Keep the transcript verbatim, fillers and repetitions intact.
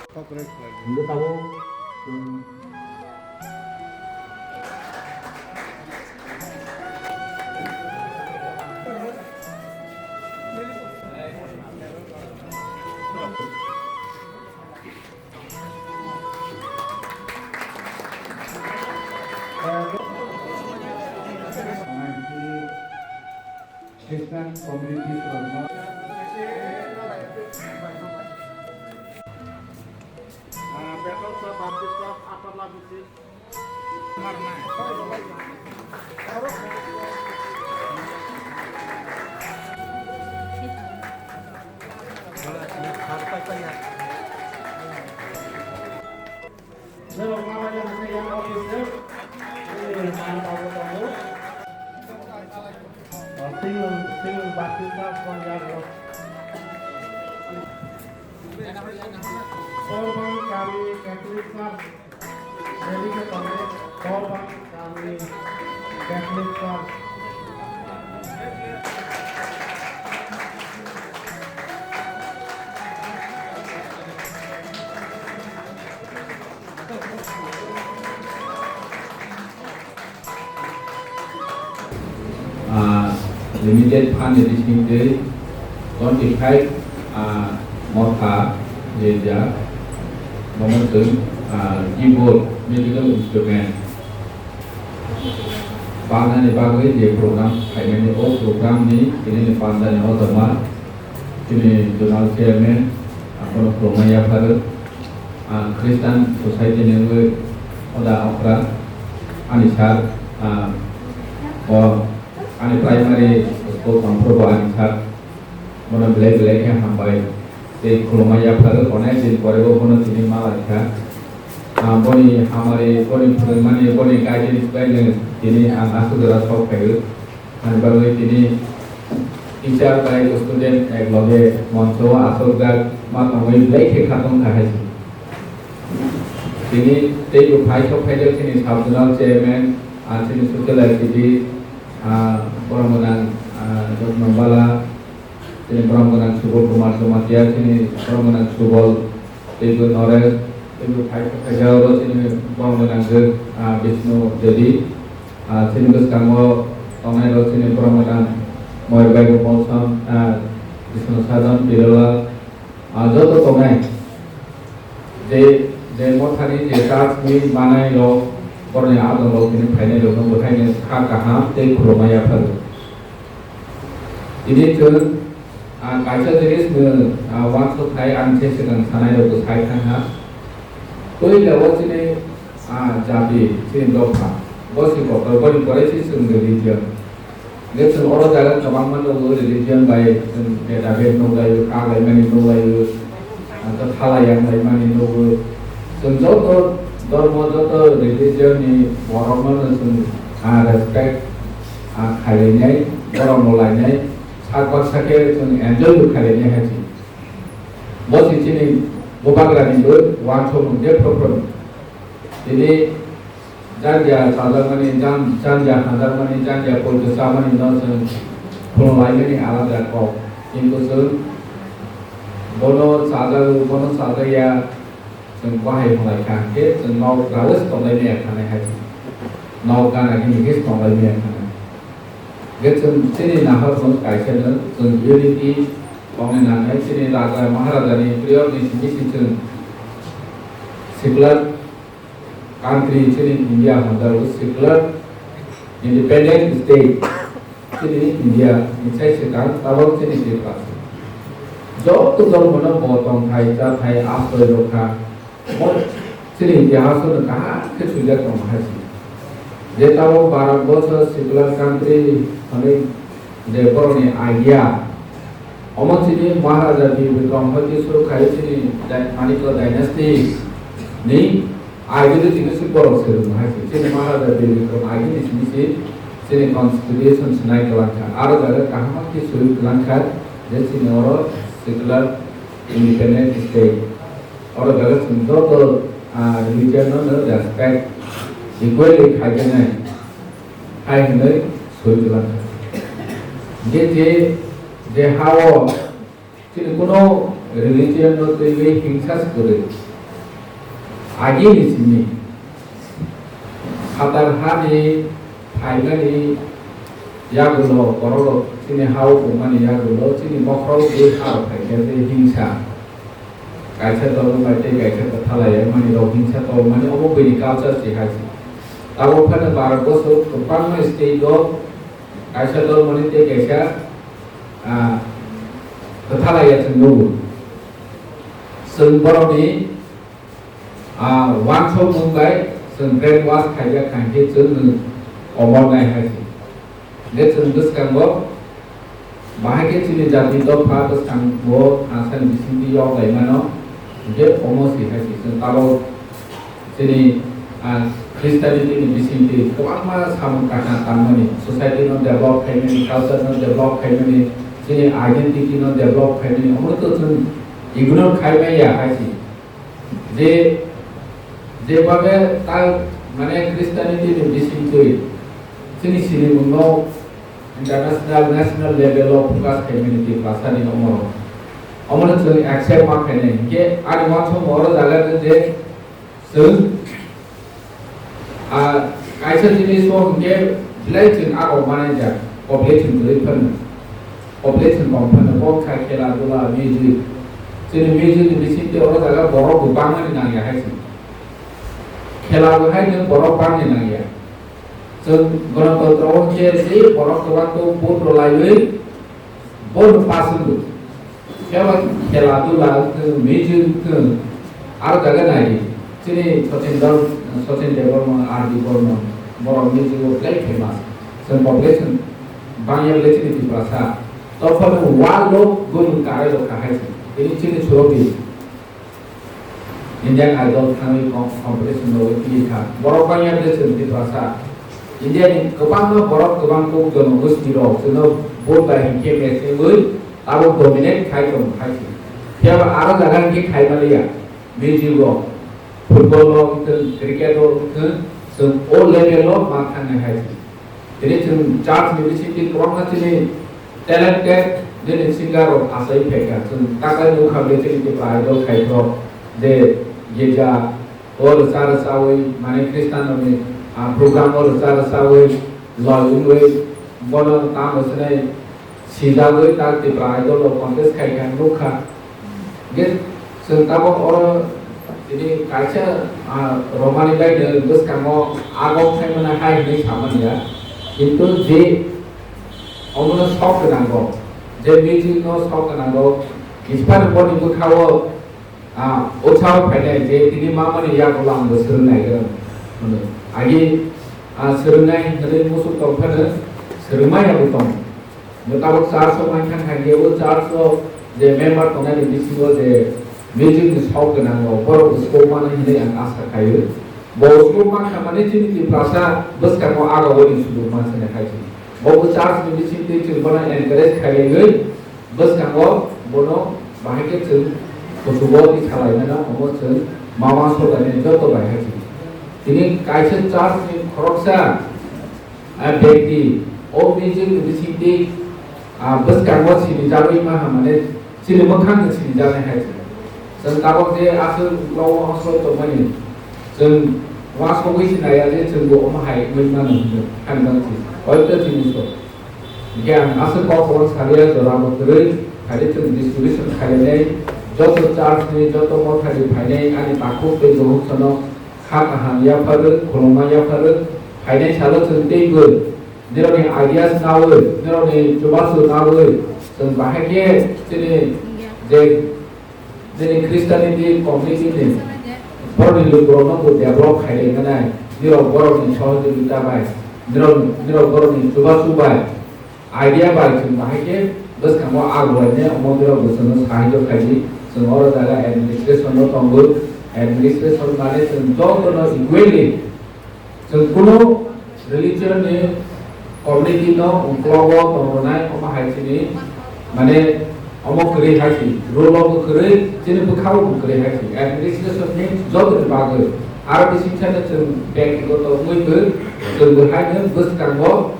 Hingke tabuk, um, Christian community from Baptist Church Upper Labisi. Norok ma bai yang yang office se. Ini yang tahu tahu. Single single Baptist Church pon ya bro. Korban kami Catholic Church. Jadi ke pon korban kami Catholic Church. Ah, limited fund ni bisingtwi twenty five, ah, motha rijak, bono chwng, ah, keyboard, musical instrument, Panani bagwi je program khaimani, o program ni tini ni pandani o joma tini zonal chairman abono khulumma yapharo. Ang Christian society ni wngwi hoda okra ani sir, ah, o ani primary school tongphuru bo ani sir. Bono belai belai khe hambai tei khulumma yapharo, onek din pore bo bono tini ma lai kha. Ah, boni hamari, boni phwrwngmani, boni guidance bai no tini ang aswk jora sok phaio. Ani bagwi tini teacher bai student ek loge moncho o achukjak ma tongwi belai khe kha tong kha hai se. Tini teibo phai sok phaijak chini sub zonal chairman, ah, chini social activist, ah, borok gwnang, ah, Jotno Bala, Chini borok gwnang Subol Kumar Jamatia, chini borok gwnang Subol, teibo Noresh, teibo phai kha khaijak oro chini borok gwnang je, ah, Bishnu Devi, ah, chini bwskango tongnai rok chini borok gwnang Moyar Bai Gopal Sam, ah, Bishnu Sajan, Birolal, ah, joto tongnai. Je, je mothani je church ni manai rok, borokni adong rok tini phainai rok no bwthaino kha kaham tei khulumma yapharo. Tini chwng, ah, kaisa jinis no, ah, uansuk khai ang se swkang sanai rok bw sai thang ha. Puila o chini, ah, jati, chini dopha, bo se kotor, boni pore se chwng religion. Hingke chwng oro jaga kwbangma nugo, religion bai chwng beda bed nuglaio, kaglaimani nuglaio, ah, thalai yang laimani nugo. Chwng joto dhormo, joto religion ni borokno no chwng, ah, respect, ah, khailainai, borok no lainai, sak baksa khe chwng enjoy bo khailainai hai se. Bo se chini bubagrani bo uansukmung je phuru phuru. Tini Janjia chajakmani, jan-, janjia hamjakmani, janjia poito chamani no chwng khulumlaimani alada kok. Kintu chwng bono chajago, bono chajakya, chwng bahai hwnlai kha, hwnkhe chwng nok rawi se tonglaimaya khanai hai. Nok gana hini hwnkhe se tonglaimaya khanai. Hwnkhe chwng chini nahar no kaisa no chwng unity tongnai nangnai, chini raja maharajani period ni simi se chwng secular country chini India hwnjago secular independent state chini India ni sai swkang tabok chini Tripura se. Joto jongmano bo tongthai chathai asroi rwkha. Mo chini itihas no kaham khe swijak tongo hai se. Je tabok Bharat borsho secular country hwnwi je borokni idea, omo chini Maharaja Bir Bikram hoite suru khai chini dai-, Manikya dynasty ni ideology no se borok swrwngma hai se. Chini Maharaja Bir Bikram idea ni simi se chini constitution swnai kwlangkha. Aro jaga kaham khe swi kwlangkha je chini oro secular independent state. Oro jaga chwng joto, ah, religion no no respect equally khaijaknai hai hwnwi soi kwlangkha. Je, je, je ha-o chini kuno religion no twiwi hingsa se kwrwi, Agini simi phatar hani phaimani yagulo, borok chini ha-o tongmani yagulo, chini bokhorok tei ha-o phaikhe tei hingsa. Kaisa dol bai tei kaisa kwthalai mani rok hingsa tongmani omo buini culture se hai se. Tabuk phano Bharat boso kwbangma state o kaisa dol mani tei kaisa, ah, kwthalai ya chwng nugo. Chwng borokni ah, uansukmung bai chwng brainwash khaijak kha hinkhe chwng nwng komor nai hai se. Hinkhe chwng bwskango bahai khe chini jati dopha bwskango thansani bisingtwi yok lai mano, hinkhe omo se hai se. Chwng tabuk chini, ah, Christianity ni bisingtwi kwbangma samung kaham tangmani, society no develop khaimani, culture no develop khaimani, chini identity no develop khaimani, omo to chwng ignore khai manya hai se. Je, jebabe ta, mane, Christianity ni bisingtwi chini sinimungno international, national level o focus khaimani Tiprasa ni omo. Omono chwng accept ma khainai. Hinkhe ani uansukmung oro jaga rw je chwng, ah, kaisa jinis o hinkhe belai chwng agok manai jak, population kwrwi phano. Population kom phano, bo kha khela dula, music. Chini music ni bisingtwi oro jaga borok bo bangmani nangya hai se. Khela bo hai no borok bangni nangya. Chwng Ganatantro o khe je borok kwbang khe vote rw laiwi, bo no pass wngwi. Phiya ba khela dula wngthung, music wngthung, aro jaga nai di. Chini Sachin Dol-, Sachin Debbarma, R D Burman, borok music o belai famous. Chwng population bangya belai chini Tiprasa. Tophano world o gumung karai rok kahai se. Tini chini surobi Indian Idol thangwi com-, competition rogwi twi kha. Borok bangya belai chwng Tiprasa. India ni kwbangma borok kwbang kuk jonogosti rok chwngno vote bai hinkhe match wngwi abo dominate khai tongo hai se. Phiya ba aro jaga hinkhe khai maliya. Music rok, football rok wngthung, cricket rok wngthung, chwng o level o ma thangnai hai se. Tini chwng church ni bisingtwi kwbangma chini talented nini singer rok achai phaikha. Chwng takhai nukha je chini Tipra Idol khairok je girja o rwcha rwchawi mane Christian rokni, ah, program o rwcha rwchawi loi wngwi bono tamo swnai sijagwi ta Tipra Idol o contest khaikha nukha. Ge, chwng tabuk oro tini kaisa, ah, romani bai no bwskango agok khaimani hai hwnwi samani ya. Kintu je omono sok gwnango, je music no sok gwnango, Ispan boni bwkhao, ah, utsaho phainai je tini mamani yagulo ang bo swrwng nai gwnang hwnwi. Agi, ah, swrwngnai hwnwi musuk tong phano swrwngmaya bo tong. Bo tabuk church o mankha kha, o church o je member tongnai ni bisingo je music ni sok gwnang rok, borok bo suk mano hinwi ang asa khaio. Bo suk mankha mani chini Tiprasa bwskango aga uni sudu mansani khai chini. Bo bo church ni bisingtwi chwng bono encourage khailaiwi bwskango bono bahai khe chwng kuchugo twi salai mano, omo chwng mama sokani joto bai hai chini. Tini kaisa church ni khoroksa ah, bekti, o music ni bisingtwi, ah, bwskango sinijagwi ma hamani chini mwkhang no sinijaknai hai se. Chwng tabuk je aswk uklok o hosoi tongmani, chwng uansugwi sinaya je chwng bo omo hai wngwi mano hwnwi hamjak si. Hoito chini so. Hinkhe ang aswk kok kwbang saliya jora bo kwrwi, khaidi chwng distribution khainai, joto church ni, joto motha ni phainai ani takhuk tei bukhuk sono kha kaham yapharwi, khulumma yapharwi, phainai salo chwng teibo nirokni ideas nawi, nirokni chubachu nawi, chwng bahai khe chini je, chini Christianity community ni borokni lukurokno bo develop khailai mwnai, nirok borokni sohojogita bai, nirok, nirok borokni chubachu bai, idea bai chwng bahai khe bwskango ag lainai omo borok bo chwngno sahajyo khaidi. Chwng oro jaga administration no tongo, administration mane chwng jotono equally, chwng kuno religion ni community no uklogo tong rwnai omo hai chini mane omo kwrwi hai si, rule o bo kwrwi, chini bwkhao bo kwrwi hai si, administration ni joto ni bagwi. Aro bising sano chwng bektigoto wngwi bo chwng bo haino bwskango